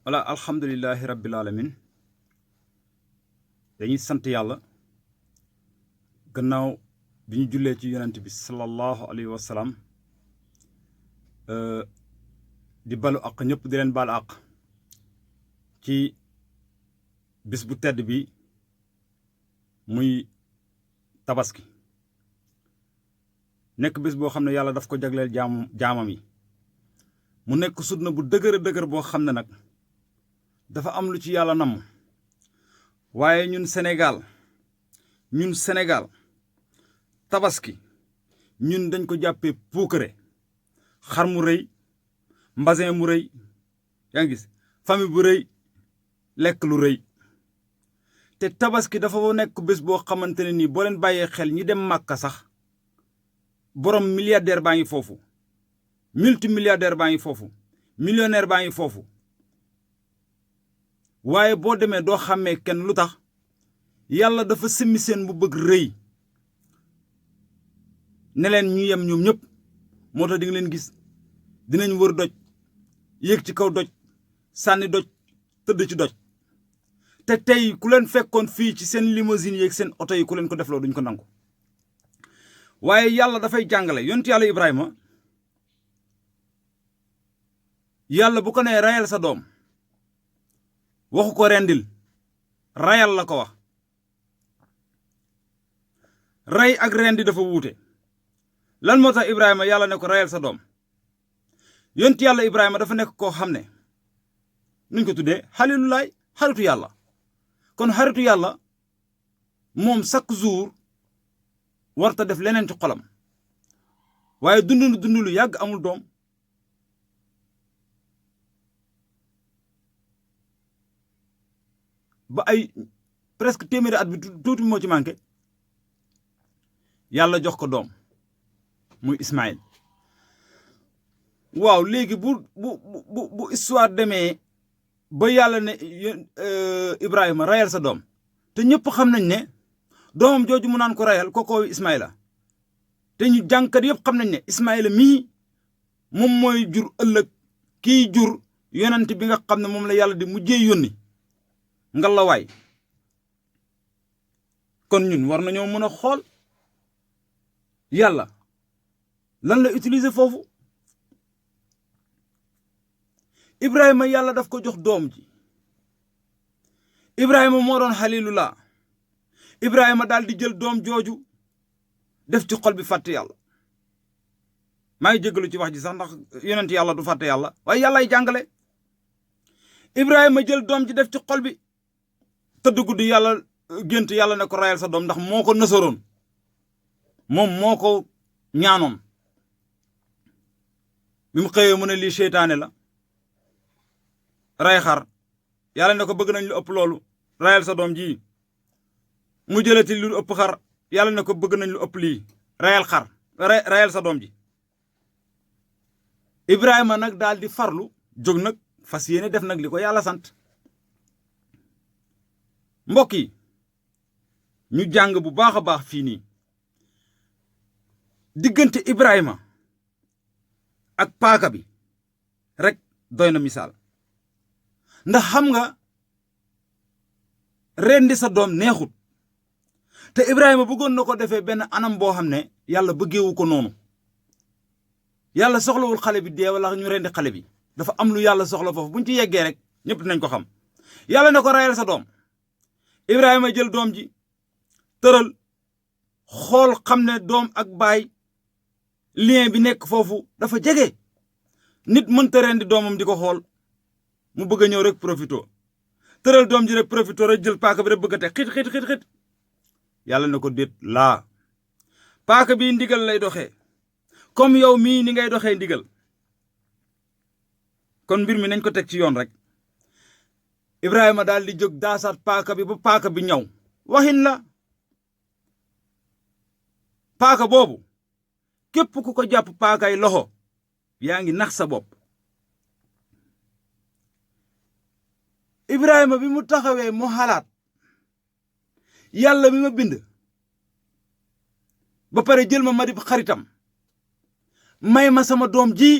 wala alhamdulillahi rabbil alamin dañuy sant yàlla gannaaw bi ñu jullee ci yonent bi sallallahu alayhi wa sallam di balu àq ñëpp di leen baal àq ci bis bu tedd bi muy tabaski nekk bis boo xam ne yàlla daf ko jagleel jaamam yi mu nekk sunna bu dëgër boo xam ne nag dafa am lu ci yàlla namm waaye ñun Sénégal tabaski ñun dañ ko jàppee puukare xar mu rëy mbasin mu rëy yaa ngi gis famille bu rëy lekk lu rëy te tabaski dafa nekk bés boo xamante ne nii boo leen bàyyee xel ñi dem màkka sax borom milliardaire baa ngi foofu multimilliardaire baa ngi foofu millionnaire baa ngi foofu waaye boo demee doo xàmmee kenn lu tax yàlla dafa simmi seen bu bëgg rëy ne leen ñu yem ñoom ñëpp moo tax di nga leen gis dinañ wër doj yéeg ci kaw doj sànni doj tëdd ci doj te tey ku leen fekkoon fii ci seen limousine yeeg seen oto yi ku leen ko defloo duñ ko nangu waaye yàlla dafay jàngale yonent yàlla Ibrahima yàlla bu ko nee rayal sa doom waxu ko rendil rayal la ko wax ray ak rendi dafa wuute lan moo tax Ibrahima yàlla ne ko rayal sa doom yonent yàlla Ibrahima dafa nekk koo xam ne nuñ ko tuddee xalilulaay xaritu yàlla kon xaritu yàlla moom chaque jour warta def leneen ci xolam waaye dund lu yàgg amul doom ba ay presque téeméeri at bi tuuti moo ci manqué yàlla jox ko doom muy Ismaïl waaw léegi bu histoire demee ba yàlla ne Ibrahima rayal sa doom te ñëpp xam nañ ne doomam jooju mu naan ko rayal kookoo Ismaïla te ñu jànkat yëpp xam nañ ne Ismaïla mii moom mooy jur ëllëg kii jur yonent bi nga xam ne moom la yàlla di mujjee yónni ngalawaay kon ñun war nañoo mën a xool yàlla lan la utiliser foofu Ibrahima yàlla daf ko jox doom ji Ibrahima moo doon xalilullah Ibrahima daal di jël doom jooju def ci xol bi fàtte yàlla maa ngi jégalu ci wax ji sax ndax yonent yàlla du fàtte yàlla waaye yàllaay jàngale Ibrahima jël doom ji def ci xol bi tëdd guddi yàlla gént yàlla ne ko rayal sa doom ndax moo ko nësaroon moom moo ko ñaanoon bi mu xëyee mu ne lii seytaane la ray xar yàlla ne ko bëgg nañ lu ëpp loolu rayal sa doom ji mu jëlati lu ëpp xar yàlla ne ko bëgg nañ lu ëpp lii rayal xar rayal sa doom ji Ibrahima nag daal di farlu jóg nag fas yéene def nag li ko yàlla sant mbokk yi ñu jàng bu baax a baax fii nii diggante Ibrahima ak paaka bi rek doy na misaal ndax xam nga rendi sa doom neexut te Ibrahima bëggoon na ko defee benn anam boo xam ne yàlla bëggeewu ko noonu yàlla soxlawul xale bi dee wala ñu rendi xale bi dafa am lu yàlla soxla foofu buñ ci yeggee rek ñëpp dinañ ko xam yàlla ne ko rayal sa doom Ibrahima jël doom ji tëral xool xam ne doom ak baay lien bi nekk foofu dafa jege nit mënta rendi doomam di ko xool mu bëgg a ñëw rek profito tëral doom ji rek profito rek jël paaka bi rek bëgg a teg xit yàlla na ko déet laa paaka bi ndigal lay doxee comme yow mii ni ngay doxee ndigal kon mbir mi nañ ko teg ci yoon rek Ibrahima daal di jóg daasaat paaka bi ba paaka bi ñaw waxin la paaka boobu képp ku ko jàpp paakay loxo yaa ngi nax sa bopp Ibrahima bi mu taxawee mu xalaat yàlla mi ma bind ba pare jël ma dib xaritam may ma sama doom ji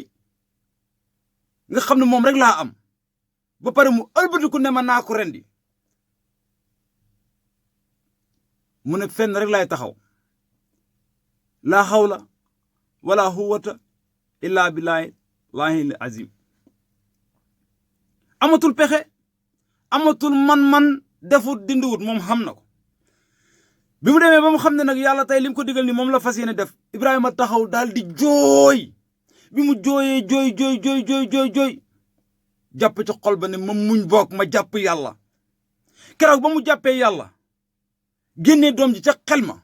nga xam ne moom rek laa am ba pare mu ëlbatiku ne ma naa ko rendi mu ne fenn rek lay taxaw laa xawla wala huwata illa billahi lahil azim amatul pexe amatul man-man defut dindiwut moom xam na ko bi mu demee ba mu xam ne nag yàlla tey lim ko digal ni moom la fas yéene def Ibrahima taxaw daal di jooy bi mu jooyee jooy jàpp ci xol ba ne ma muñ boog ma jàpp yàlla keroog ba mu jàppee yàlla génnee doom ji ca xel ma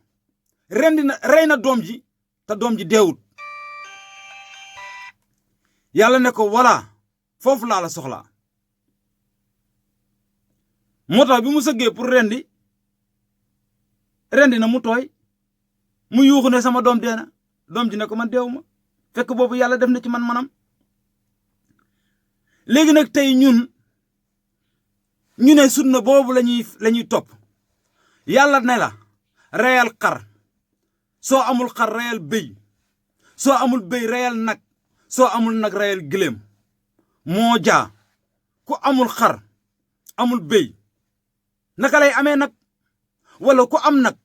rey na doom ji te doom ji deewut yàlla ne ko voilà foofu laa la soxlaa moo tax bi mu sëggee pour rendi na mu tooy mu yuuxu ne sama doom dee na doom ji ne ko man deewu ma fekk boobu yàlla def na ci man manam léegi nag tey ñu ne sunna boobu lañuy topp yàlla ne la reyal xar soo amul xar reyal bëy soo amul bëy reyal nag soo amul nag reyal gëléem moo jaa ku amul xar amul bëy naka lay amee nag wala ku am nag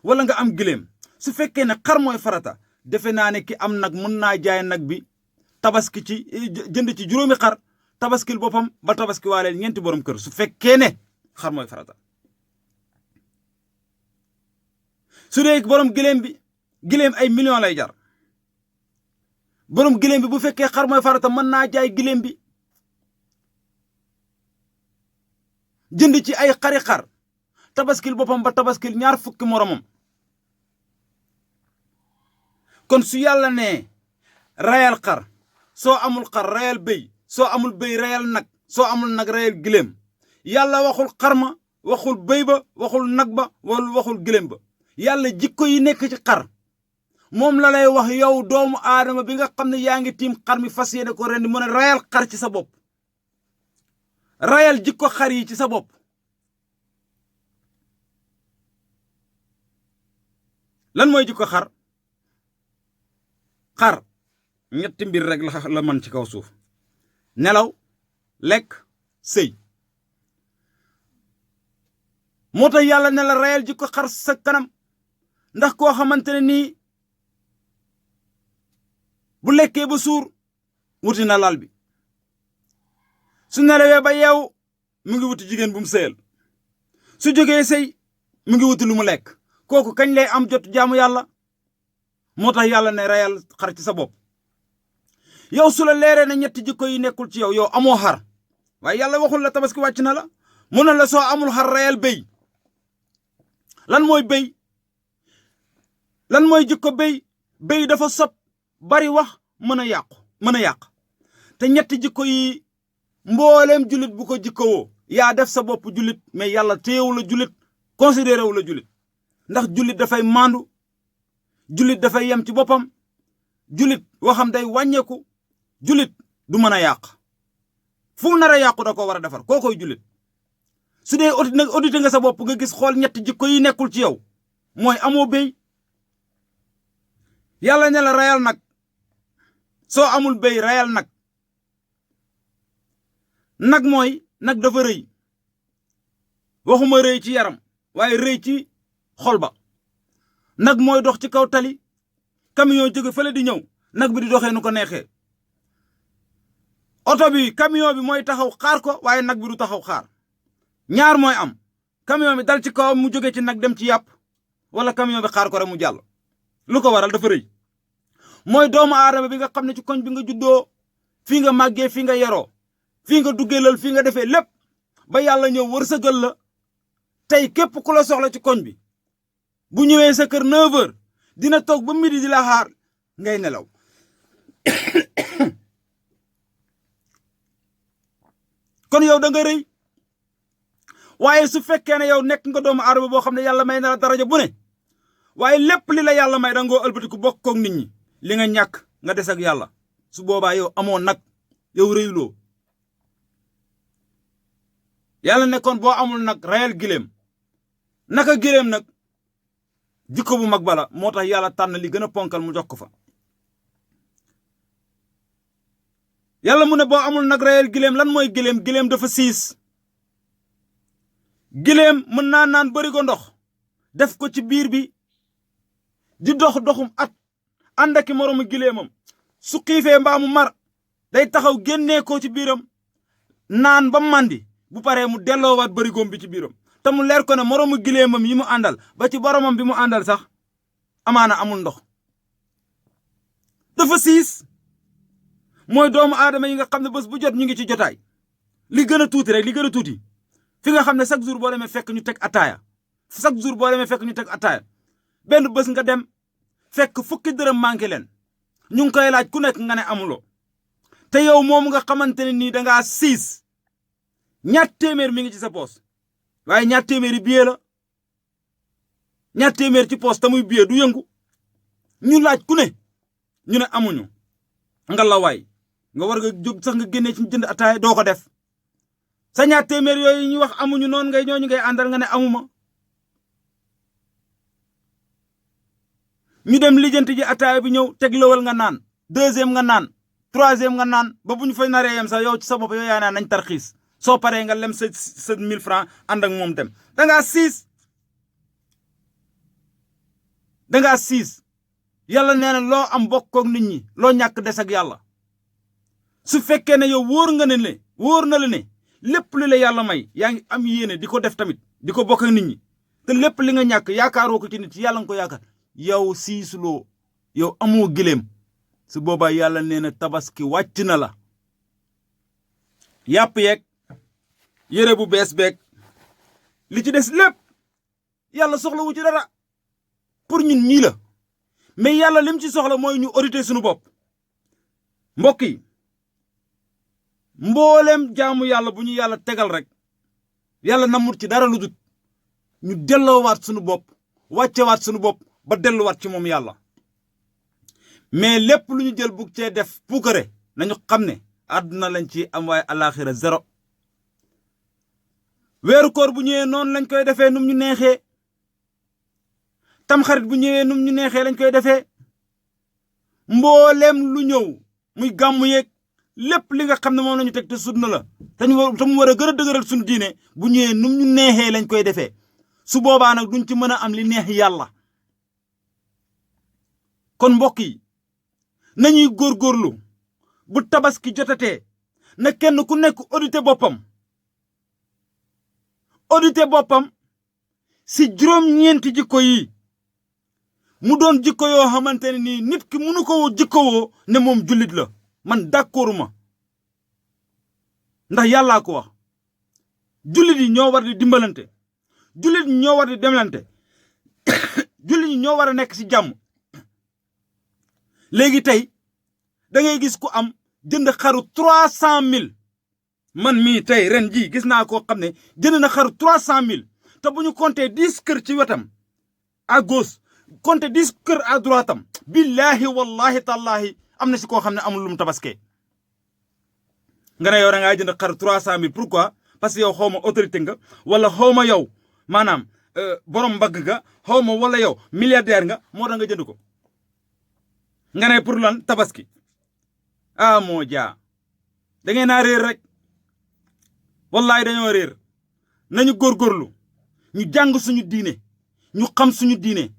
wala nga am gëléem su fekkee ne xar mooy farata defe naa ne ki am nag mën naa jaay nag bi tabaski ci jënd ci juróomi xar tabaskil boppam ba tabaski waaleel ñeenti borom kër su fekkee ne xar mooy farata su dee borom gëléem ay millions lay jar borom gëléem bi bu fekkee xar mooy farata mën naa jaay gëléem bi jënd ci ay xar tabaskil boppam ba tabaskil ñaar fukki moromam kon su yàlla ne rayal xar soo amul xar rayal bëy soo amul bëy rayal nag soo amul nag rayal gëléem yàlla waxul xar ma waxul bëy ba waxul nag ba wala waxul gëléem ba yàlla jikko yi nekk ci xar moom la lay wax yow doomu aadama bi nga xam ne yaa ngi tiim xar mi fas yéene ko rendi mu ne rayal xar ci sa bopp rayal jikko xar yi ci sa bopp lan mooy jikko xar ñetti mbir rek la man ci kaw suuf nelaw lekk sëy moo tax yàlla ne la rayal jikko xar sa kanam ndax koo xamante ne nii bu lekkee ba suur wuti na lal bi su nelawee ba yeew mu ngi wuti jigéen bu mu sëyal su jógee sëy mu ngi wuti lu mu lekk kooku kañ lay am jot jaamu yàlla moo tax yàlla ne rayal xar ci sa bopp yow su la leeree na ñetti jikko yi nekkul ci yow amoo xar waaye yàlla waxul la tabaski wàcc na la mu ne la soo amul xar rayal béy lan mooy béy lan mooy jikko béy dafa sob bari wax mën a yàq te ñetti jikko yi mbooleem jullit bu ko jikkowoo yaa def sa bopp jullit mais yàlla téyewu la jullit considéré wu la jullit ndax jullit dafay maandu jullit dafay yem ci boppam jullit waxam day wàññeeku jullit du mën a yàq fu mu nar a yàqu da ko war a defar koo koy jullit su dee audité nga sa bopp nga gis xool ñetti jikko yi nekkul ci yow mooy amoo béy yàlla ne la rayal nag soo amul béy rayal nag mooy nag dafa rëy waxuma rëy ci yaram waaye rëy ci xol ba nag mooy dox ci kaw tali camion jóge fële di ñëw nag bi di doxee nu ko neexee oto bi camion bi mooy taxaw xaar ko waaye nag bi du taxaw xaar ñaar mooy am camion bi dal ci kawam mu jóge ci nag dem ci yàpp wala camion bi xaar ko rek mu jàll lu ko waral dafa rëy mooy doomu aadama bi nga xam ne ci koñ bi nga juddoo fii nga màggee fii nga yaroo fii nga duggeelal fii nga defee lépp ba yàlla ñëw wërsëgal la tey képp ku la soxla ci koñ bi bu ñëwee sa kër 9h dina toog ba midi di la xaar ngay nelaw kon yow da nga rëy waaye su fekkee ne yow nekk nga doomu aadama boo xam ne yàlla may na la daraja bu ne waaye lépp li la yàlla may dangoo ëlbatiku bokk koog nit ñi li nga ñàkk nga des ak yàlla su boobaa yow amoon nag yow rëyuloo yàlla ne kon boo amul nag rayal gileem naka gileem nag jikko bu mag bala moo tax yàlla tànn li gën a ponkal mu jox ko fa yàlla mu ne boo amul nag reyal giléem. lan mooy giléem? giléem dafa siis. giléem mën naa naan barigo ndox def ko ci biir bi di dox doxum at ànd ak moroomu giléemam su xiifee mbaa mu mar day taxaw génnee ko ci biiram naan ba màndi bu paree mu delloowaat barigoom bi ci biiram te mu leer ko ne moroomu giléemam yi mu àndal ba ci boromam bi mu àndal sax amaana amul ndox. dafa siis. mooy doomu aadama yi nga xam ne bés bu jot ñu ngi ci jotaay li gën a tuuti rek li gën a tuuti fi nga xam ne chaque jour boo demee fekk ñu teg ataaya chaque jour boo demee fekk ñu teg ataaya benn bés nga dem fekk fukki dërëm manqué leen ñu ngi koy laaj ku nekk nga ne amuloo te yow moom nga xamante ne nii dangaa siis ñaar téeméer mi ngi ci sa poos waaye ñaar téeméeri billet la ñaar téeméer ci poos te muy billet du yëngu ñu laaj ku ne ñu ne amuñu nga la waay nga war nga jóg sax nga génnee ci jënd ataaya doo ko def sa ñaar téeméer yooyu ñu wax amuñu noonu ñooñu ngay àndal nga ne amuma ñu dem lijjanti ji ataaya bi ñëw teg lëwal nga naan deuxième nga naan troisième nga naan ba bu ñu fa naree yem sax yow ci sa bopp yow yaa naan nañ tarxiis soo paree nga lem sa 1000 francs ànd ak moom dem dangaa siis yàlla nee na loo am bokk ak nit ñi loo ñàkk des ak yàlla su fekkee ne yow wóor na la ne lépp li la yàlla may yaa ngi am yéene di ko def tamit di ko bokk ak nit ñi te lépp li nga ñàkk yaakaaroo ko ci nit yàlla nga ko yaakaar yow siisuloo yow amoo giléem su boobaa yàlla nee na tabaski wàcc na la. yàpp yeeg yére bu bees beeg li ci des lépp yàlla soxlawu ci dara pour ñun ñii la mais yàlla lim ci soxla mooy ñu auditer suñu bopp. mbokk yi mboolem jaamu yàlla bu ñu yàlla tegal rek yàlla namut ci dara lu dut ñu delloowaat suñu bopp wàccewaat suñu bopp ba delluwaat ci moom yàlla. mais lépp lu ñu jël bug cee def puukare nañu xam ne àdduna lañ ci am waaye alaxira zéro. weeru koor bu ñëwee noonu lañ koy defee num ñu neexee tamxarit bu ñëwee num ñu neexee lañ koy defee mboolem lu ñëw muy gàmmu yeeg lépp li nga xam ne moom la ñu teg te sunna la te mu war a gën a dëgëral suñu diine bu ñëwee num ñu neexee lañ koy defee su boobaa nag duñ ci mën a am li neex yàlla. kon mbokk yi nañuy góorgóorlu bu tabaski jotatee na kenn ku nekk auditer boppam si juróom-ñeenti jikko yi mu doon jikko yoo xamante ne nii nit ki mënu ko jikkowoo ne moom jullit la man d'accorduma ndax yàllaa ko wax jullit yi ñoo war di dimbalante jullit yi ñoo war di demlante jullit yi ñoo war a nekk ci jàmm. léegi tey da ngay gis ku am jënd xaru 300 000 man mii tey ren jii gis naa koo xam ne jënd na xaru 300 000 te bu ñu compter 10 kër ci wetam à gauche compter 10 kër à droite am billahi wallahi tallahi am na si koo xam ne amul lu mu tabaskee. nga ne yow da ngaa jënd xaru 300 000 pourquoi parce que yow xaw ma autorité nga wala xaw ma yow maanaam borom mbagg nga xaw ma wala yow milliardaire nga moo tax nga jënd ko. nga ne pour lan tabaski moo jaa da ngeen naa réer rek wallahi dañoo réer nañu góorgóorlu ñu jàng suñu diine ñu xam suñu diine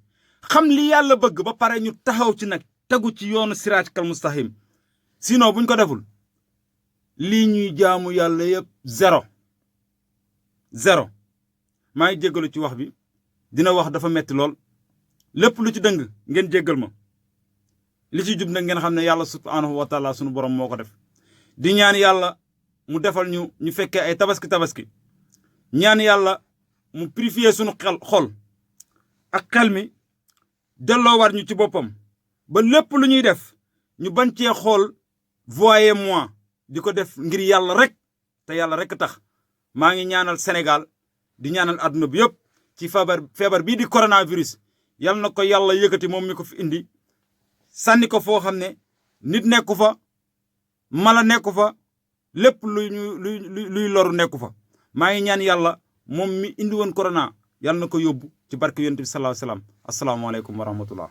xam li yàlla bëgg ba pare ñu taxaw ci nag tegu ci yoonu siraatal mustaqim sinon buñ ko deful lii ñuy jaamu yàlla yëpp zéro maa ngi jéggalu ci wax bi dina wax dafa metti lool lépp lu ci dëng ngeen jéggal ma li ci jub nag ngeen xam ne yàlla subhanahu wa taala sunu borom moo ko def di ñaan yàlla mu defal ñu fekkee ay tabaski ñaan yàlla mu purifier sunu xol ak xel mi delloowaat ñu ci boppam ba lépp lu ñuy def ñu bañ cee xool voyez-moi di ko def ngir yàlla rek te yàlla rek tax. maa ngi ñaanal Sénégal di ñaanal àdduna bi yëpp ci feebar bii di coronavirus yal na ko yàlla yëkkati moom mi ko fi indi sànni ko foo xam ne nit nekku fa mala nekku fa lépp luy loru nekku fa. maa ngi ñaan yàlla moom mi indi woon corona yal na ko yóbbu ci barke yonent bi sallallahu alayhi wa sallam asalaamaaleykum wa rahmatullah.